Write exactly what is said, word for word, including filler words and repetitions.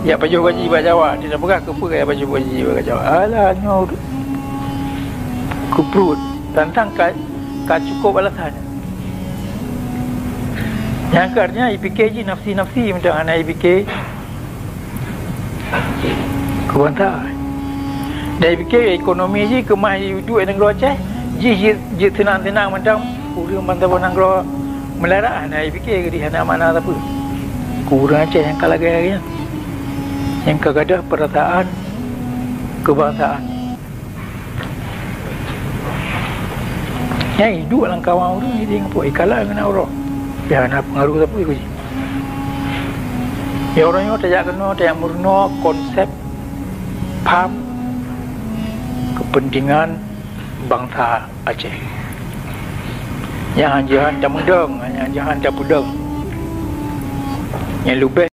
Jak pajoh gaji bak Jawa, dia peugah keupeue jak pajoh gaji bak Jawa. Alah, nyoe keu pruet, tantang ka, ka cukup alasan. Nyang keu artinya jipike jih nafsi-nafsi, mantong hana jipike kebangsaan. Dan jipike ekonomi jih keumah jih duek nanggroe Aceh, jih jeuet, jeuet seunang-seunang mantong ureuëng bansa nanggroe meularat, hana jipike keudeh hana makna sapeue. Keu ureuëng Aceh nyang ka lagée nyan, nyang ka gadôh peurasaan kebangsaan. Nyan iduek lam kawan ureuëng, idéh ngon peue, ikala ngon uroe. Ya, hana peungaruh sapeue keu jih. Ya, uroe nyoe tajak keunoe, tajak meurunoe konsep paham kepentingan bansa Aceh. Nyang han jihan tameudong, nyang jihan tapeudong. Nyang leubeh